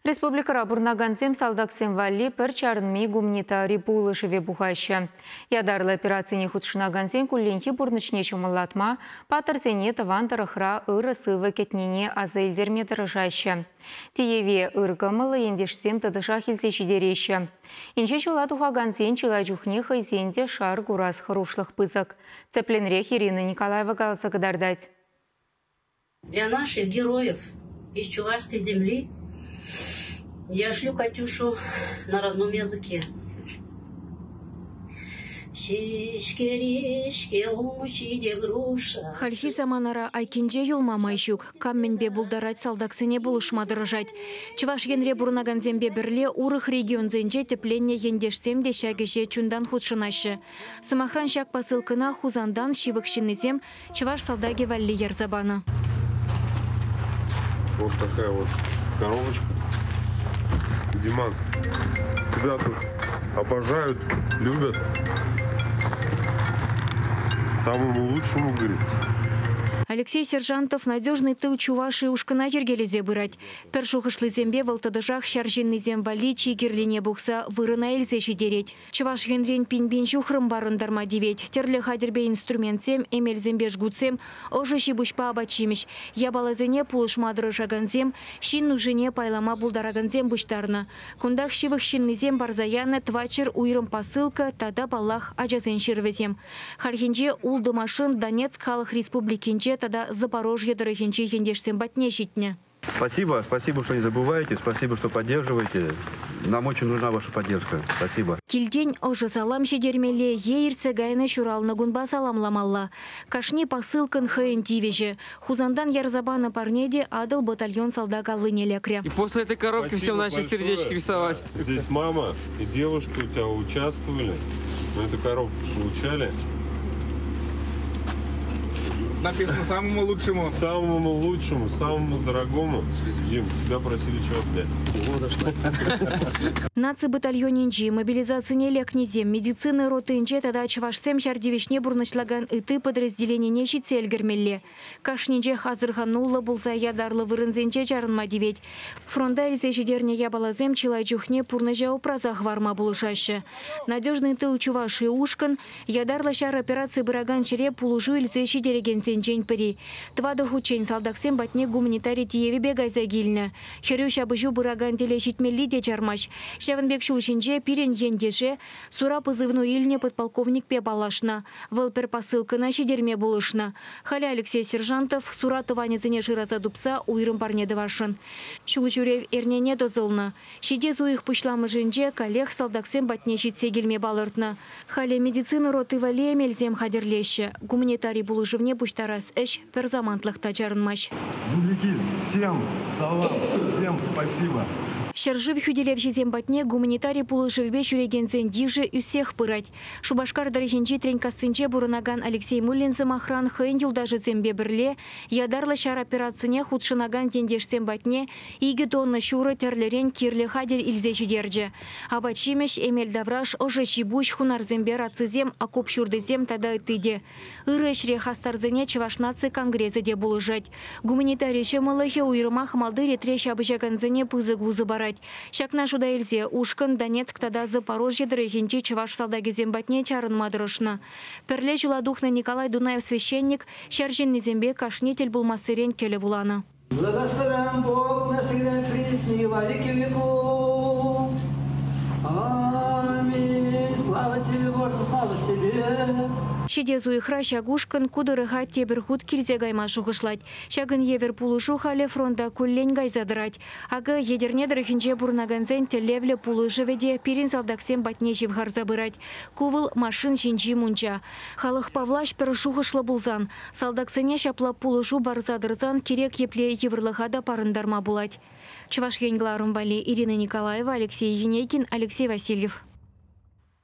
Республикӑра пурӑнакансем салтаксем валли пӗр чарӑнми гуманитари пулӑшӑвӗ пухаҫҫӗ. Ятарлӑ операцине хутшӑнакансен кулленхи пурнӑҫне ҫӑмӑллатма, паттӑрсене тӑван тӑрӑхра ырӑ-сывӑ кӗтнине аса илтерме тӑрӑшаҫҫӗ. Тиеве ыр кӑмӑллӑ ентешсем тӑтӑшах илсе ҫитереҫҫӗ. Инҫе ҫула тухакансен чылай чухне хӑйсен те шар курас хӑрушлӑх пысӑк. Тӗплӗнрех Ирина Николаева каласа кӑтартать. Для наших героев из чувашской земли я шлю Катюшу на родном языке. Ҫеҫкере-ҫке улмуҫҫи те груша. Хальхи саманара айккинче юлма май ҫук. Кам мӗнпе пултарать, салтаксене пулӑшма тӑрӑшать. Чӑваш Енре пурӑнакансемпе пӗрле урӑх регионсенче тӗпленнӗ ентешсем те ҫак ӗҫе чунтан хутшӑнаҫҫӗ. Сӑмахран, ҫак посылкӑна Хусантан ҫывӑх ҫыннисем чӑваш салтакӗ валли ярса панӑ. Вот такая вот коробочка. Диман, тебя тут обожают, любят. Самому лучшему, говорит. Алексей Сержантов «Надежный тыл Чувашии» ушкӑна йӗркелесе пырать. Пӗр шухӑшлисемпе вӑл тӑтӑшах ҫар ҫыннисем валли чи кирлине пухса вырӑна илсе ҫитерет. Чӑваш Енрен пин-пин ҫухрӑм парӑнтарма тивет. Тӗрлӗ хатӗрпе инструментсем, эмелсемпе жгутсем, ӑшӑ ҫи-пуҫпа апат-ҫимӗҫ. Япаласене пулӑшма тӑрӑшакансем, ҫын нушине пайлама пултаракансем пуҫтарнӑ. Кунтах ҫывӑх ҫыннисем парса янӑ тӑватҫӗр уйрӑм посылка тата, паллах, ачасен ҫырӑвӗсем. Хальхинче ултӑ машин Донецк Халӑх Республикинче тата Запорожье тӑрӑхӗнчи ентешсем патне ҫитнӗ. Спасибо, спасибо, что не забываете, спасибо, что поддерживаете. Нам очень нужна ваша поддержка. Спасибо. Килтен ӑшӑ салам ҫитермелле е иртсе кайнӑ ҫуралнӑ кунпа саламламалла. Кашни посылкӑн хӑйӗн тивӗҫӗ. Хусантан ярса панӑ парне те Атӑл батальон салтак аллине лекрӗ. И после этой коробки все Спасибо начали большое. сердечки рисовать. Здесь мама и девушка у тебя участвовали. Мы эту коробку получали. Написано самому лучшему. Самому лучшему, самому дорогому. Дим, тебя просили чего взять. Наци батальонӗнчи мобилизацине лекнисем медицина ротинче тата чӑвашсем ҫар тивӗҫне пурнӑҫлакан ытти подразделенине ҫитсе ӗлкӗрмелле. Кашнинчех асӑрхануллӑ пулса ятарлӑ вырӑнсенче чарӑнма тивет. Фронта илсе ҫитернӗ япаласем чылай чухне пурнӑҫа упраса хӑварма пулӑшаҫҫӗ. «Надежный тыл Чувашии» ушкӑн ятарлӑ ҫар операци пыракан ҫӗре пулӑшу илсе ҫитерекенсенчен пӗри. Тӑватӑ хутчен салтаксем патне гуманитари тиевӗпе кайса килнӗ. Хӗрӳ ҫапӑҫу пыракан тӗле ҫитмелли те чармасть. Ҫавӑн пек ҫул ҫинче пирӗн ентеше Сура позывной илнӗ подполковникпе паллашнӑ. Вӑл пӗр посылкӑна ҫитерме пулӑшнӑ. Халӗ Алексей Сержантов Сура тӑванӗсене шыраса тупса уйрӑм парне тӑвасшӑн. Ҫул ҫӳрев эрнене тӑсӑлнӑ. Ҫитес уйӑх пуҫламӑшӗнче каллех салтаксем патне ҫитсе килме палӑртнӑ. Халӗ медицина роти валли эмелсем хатӗрлеҫҫӗ. Гуманитари пулӑшӑвне пуҫтарас ӗҫ пӗр самантлӑх та чарӑнмасть. Земляки, всем салам, всем спасибо. Ҫӗршыв хӳтӗлевҫисем патне гуманитари пулӑшӑвӗпе ҫӳрекенсен йышӗ ӳссех пырать. Шупашкар тӑрӑхӗнчи Тренькассинче пурӑнакан Алексей Муллин, сӑмахран, хӑйӗн юлташӗсемпе пӗрле ятарлӑ ҫар операцине хутшӑнакан ентешсем патне икӗ тонна ҫурӑ тӗрлӗрен кирлӗ хатӗр илсе ҫитерчӗ. Апат-ҫимӗҫ, эмел тавраш, ӑшӑ ҫи-пуҫ, хунарсемпе рацисем, окоп ҫуртисем тата ытти те. Ырӑ ӗҫре хастарсене Чӑваш наци конгресӗ те пулӑшать. Гуманитари ҫӑмӑллӑхӗ уйрӑмах малти ретре ҫапӑҫакансене пысӑк усӑ парать. Ҫакна шута илсе ушкӑн Донецк тата Запорожье тӑрӑхӗнчи чӑваш салтакӗсем патне чарӑнма тӑрӑшнӑ. Пӗрле ҫула тухнӑ Николай Дунаев священник ҫар ҫыннисемпе кашни тӗл пулмассерен кӗлӗ вуланӑ. Благословен Бог наш всегда присно и во веки веков. Аминь. Слава тебе, Боже, слава тебе. Ҫитес уйӑхра ҫак ушкӑн ку тӑрӑха тепӗр хут килсе кайма шухӑшлать. Ҫакӑн евӗр пулӑшу халӗ фронта куллен кайса тӑрать. Акӑ Етӗрне тӑрӑхӗнче пурӑнакансен тӗллевлӗ пулӑшӑвӗ те пирӗн салтаксем патне ҫывхарса пырать. Ку вӑл машин ҫинчи мунча. Халӑхпа влаҫ пӗр шухӑшлӑ пулсан, салтаксене ҫапла пулӑшу парса тӑрсан кирек епле йывӑрлӑха та парӑнтарма пулать. Чӑваш Ен кӑларӑм валли Ирина Николаева, Алексей Енейкин, Алексей Васильев.